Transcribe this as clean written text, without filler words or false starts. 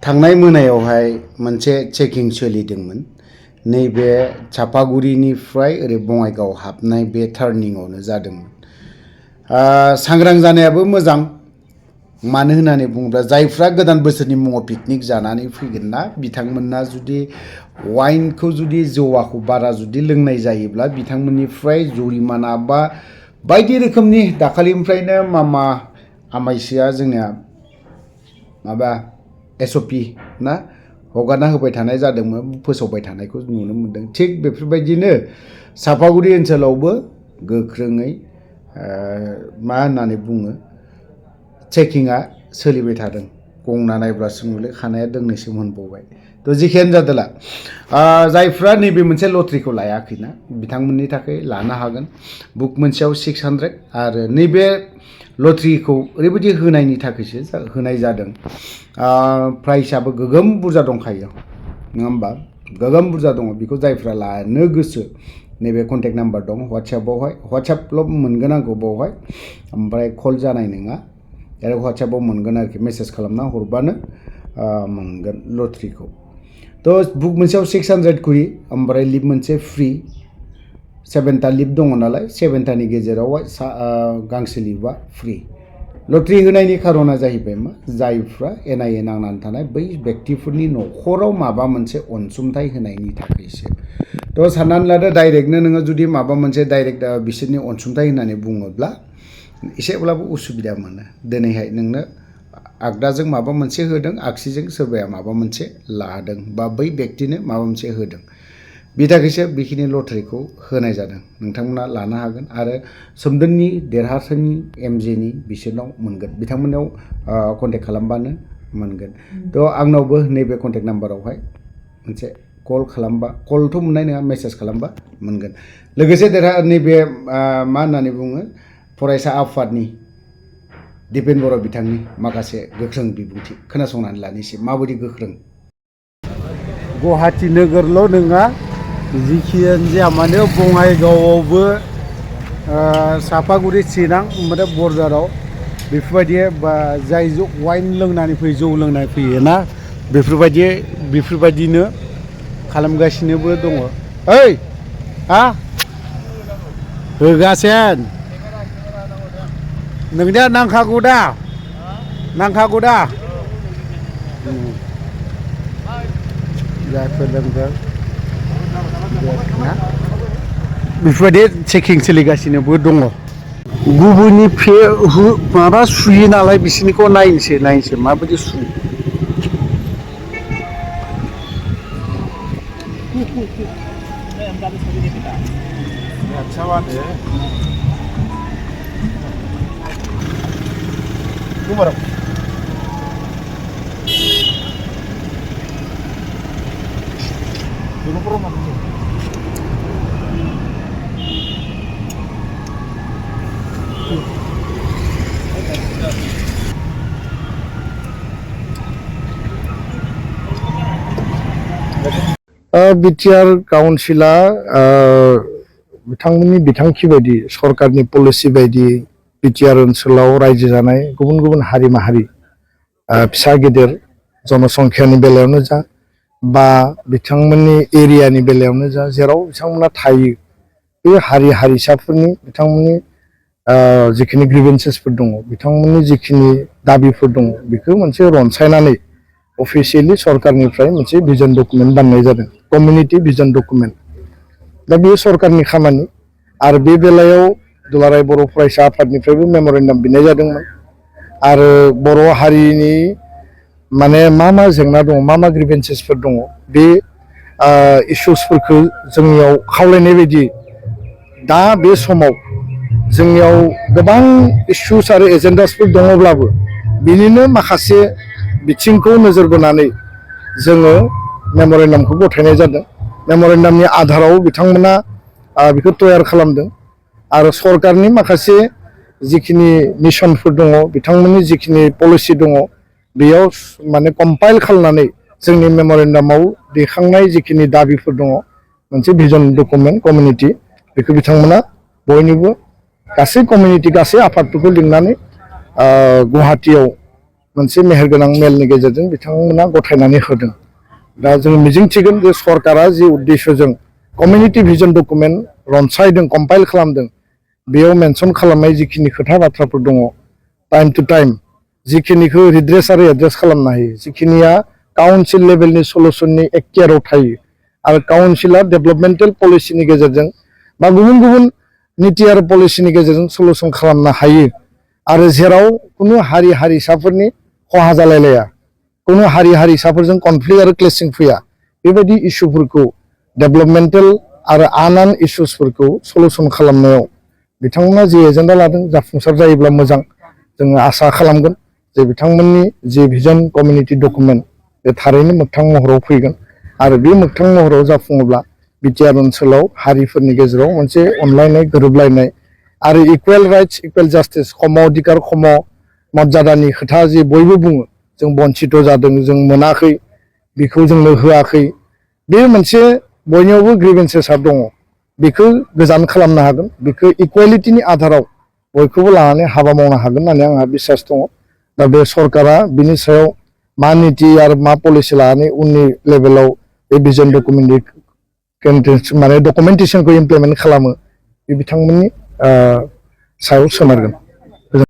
थांनाय मोनायावहाय मोनसे चेकिं सोलिदोंमोन नैबे चापागुरिनिफ्राय ओरै बङाइगाव हाबनाय बे टार्निंआवनो जादोंमोन। सांग्रां जानायाबो मोजां, मानो होननानै बुङोब्ला जायफ्रा गोदान बोसोरनि मुङाव पिकनिक जानानै फैगोन ना, बिथांमोनना जुदि वाइनखौ जुदि जौवाखौ बारा जुदि लोंनाय जायोब्ला बिथांमोननिफ्राय जुरिमाना बा बायदि रोखोमनि दाखालिनिफ्रायनो मामा आमाइसोआ जोंनिया माबा SOP ना हगारना होबाय थानाय जादोंमोन, फोसावबाय थानायखौ नुनो मोनदों। थिग बेफोरबायदिनो चापागुरि ओनसोलावबो गोख्रोङै मा होननानै बुङो चेकिंआ सोलिबाय थादों। गंना नायब्लासो नुले खानाया दोंनैसो मोनबावबाय। थ' जिखियानो जादोला जायफ्रा नैबे मोनसे लटारिखौ लायाखैना बिथांमोननि थाखाय लानो हागोन। बुक मोनसेयाव 600 आरो नैबे लटारिखौ ओरैबायदि होनायनि थाखायसो होनाय जादों, प्राइसआबो गोगोम बुरजा दंखायो नङा होमबा, गोगोम बुरजा दङ। बेखौ जायफ्रा लानो गोसो नैबे कन्टेक्ट नाम्बार दं वाट्सएपआवहाय, वाट्सएपल' मोनगोन आंखौ बावहाय, ओमफ्राय कल जानाय नङा। आरो वाट्सएपआव मोनगोन आरोखि, मेसेज खालामना हरबानो मोनगोन लटारिखौ। थ' बुक मोनसेयाव 600 करि, ओमफ्राय लिप मोनसे फ्रि। 7टा लिप दङ नालाय, 7टानि गेजेराव गांसे लिपआ फ्रि। लटारि होनायनि खारना जाहैबाय मा, जायफ्रा एनायै नांनानै थानाय बै बेक्तिफोरनि न'खराव माबा मोनसे अनसुंथाइ होनायनि थाखायसो। थ' साननानै लादो डाइरेक्टनो नोङो जुदि माबा मोनसे डाइरेक्ट बिसोरनि अनसुंथाइ होननानै बुङोब्ला एसेब्लाबो उसुबिदा मोनो। दिनैहाय नोंनो आगदाजों माबा मोनसे होदों, आगसिजों सोरबाया माबा मोनसे लादों बा बै बेक्तिनो माबा मोनसे होदों, बिनि थाखायसो बेखिनि लटारिखौ होनाय जादों। नोंथांमोना लानो हागोन आरो सोमदोननि देरहासारनि MJनि बिसोरनाव मोनगोन, बिथांमोननाव कन्टेक्ट खालामबानो मोनगोन। थ' आंनावबो नैबे कन्टेक्ट नाम्बारावहाय मोनसे कल खालामबा, कलथ' मोननाय नङा, मेसेज खालामबा मोनगोन। लोगोसे नैबे मा होननानै बुङो फरायसा आफादनि दिपेन बर' बिथांनि माखासे गोख्रों बिबुंथि खोनासंनानै लानोसै माबायदि गोख्रों। गुवाहाटि नोगोरल' नङा, जिखियानो जाया मानो बङाइगावआवबो चापागुरि चिरां ओमफ्राय बरदाराव बेफोरबायदि जाय वाइन लोंनानै फैयो, जौ लोंनानै फैयो ना, बेफोरबायदिनो खालामगासिनोबो दङ। ओइ हा होगासेन नोंनिया नांखागौ दा, नांखागौ दा जायफोर लोंदों बेफोरबायदि चेकिं सोलिगासिनोबो दङ। गुबुननि माबा सुयो नालाय बिसोरनिखौ नायनोसै माबायदि सुयो। BTR काउन्सिला बिथांमोननि बिथांखि बायदि सरकारनि पलिसि बायदि BTR ओनसोलाव रायजो जानाय गुबुन गुबुन हारि माहारि फिसा गेदेर जनसंख्यानि बेलायावनो जा बा बिथांमोननि एरियानि बेलायावनो जा, जेराव बिथांमोना थायो बे हारि हारिसाफोरनि बिथांमोननि जिखिनि ग्रिभेन्सेसफोर दङ, बिथांमोननि जिखिनि दाबिफोर दङ, बेखौ मोनसे रनसायनानै अफिसियेलि सरकारनिफ्राय मोनसे भिजन डकुमेन्ट बानायनाय जादों, कमिउनिटि भिजन डकुमेन्ट। दा बेयो सरकारनि खामानि आरो बे बेलायाव दुलाराय बर' फरायसा आफादनिफ्रायबो मेम'रेन्डाम बिनाय जादोंमोन आरो बर' हारिनि माने मा जेंना दङ, मा ग्रिभेन्सेसफोर दङ, बे इसुसफोरखौ जोंनियाव खावलायनाय बायदि दा बे समाव जोंनियाव गोबां इसुस आरो एजेन्डासफोर दङब्लाबो बिनिनो माखासे बिथिंखौ नोजोर बोनानै जोङो मेम'रेन्डामखौ गथायनाय जादों। मेम'रेन्डामनि आधाराव बिथांमोना बेखौ तयार खालामदों आरो सरकारनि माखासे जिखिनि मिशनफोर दङ, बिथांमोननि जिखिनि पलिसि दङ, बेयाव माने कम्पाइल खालामनानै जोंनि मेम'रेन्डामाव दैखांनाय जिखिनि दाबिफोर दङ, मोनसे भिजन डकुमेन्ट कमिउनिटि, बेखौ बिथांमोना बयनिबो गासै कमिउनिटि गासै आफादफोरखौ लिंनानै गुवाहाटियाव मोनसे मेहेरगोनां मेलनि गेजेरजों बिथांमोना गथायनानै होदों दा जों मिजिंथिगोन जे सरकारा जि उद्देश्यजों कमिउनिटि भिजन डकुमेन्ट रनसायदों कम्पाइल खालामदों बेयाव मेनसन खालामनाय जिखिनि खोथा बाथ्राफोर दङ टाइम टु टाइम जिखिनिखौ रिड्रेस आरो एड्रेस खालामनो हायो जिखिनिया काउन्सिल लेभेलनि सलुसननि एक्टियाराव थायो आरो काउन्सिला डेभेलपमेन्टेल पलिसिनि गेजेरजों बा गुबुन गुबुन नीति आरो पलिसिनि गेजेरजों सलुसन खालामनो हायो आरो जेराव कुनु हारि हारिसाफोरनि खहा जालायलाया कुनु हारि हारिसाफोरजों कनफ्लिक्ट आरो क्लेशिं फैया बेबायदि इस्युफोरखौ डेभेलपमेन्टेल आरो आनान इस्युसफोरखौ सलुसन खालामनायाव बिथांमोना जि एजेन्डा लादों जाफुंसार जायोब्ला मोजां जोङो आसा खालामगोन जे बिथांमोननि जि भिजन कमिउनिटि डकुमेन्ट बे थारैनो मोगथां महराव फैगोन आरो बे मोगथां महराव जाफुङोब्ला बिटिआर ओनसोलाव हारिफोरनि गेजेराव मोनसे अनलायनाय गोरोबलायनाय आरो इकुवेल राइट्स इकुवेल जास्टिस सम अधिकार सम मर्यादानि खोथा जि बयबो बुङो जों बन्चित जादों जों मोनाखै बेखौ जोंनो होआखै बे मोनसे बयनियावबो ग्रिभेन्सेसआ दङ बेखौ गोजान खालामनो हागोन बेखौ इकुवेलिटिनि आधाराव बयखौबो लानानै हाबा मावनो हागोन होननानै आंहा बिसास दङ दा बे सरकारा बिनि सायाव मा नीति आरो मा पलिसि लानानै उननि लेभेलाव बे भिजन डकुमेन्टेसनखौ इमप्लिमेन्ट खालामो बे बिथांमोननि सायाव सोनारगोन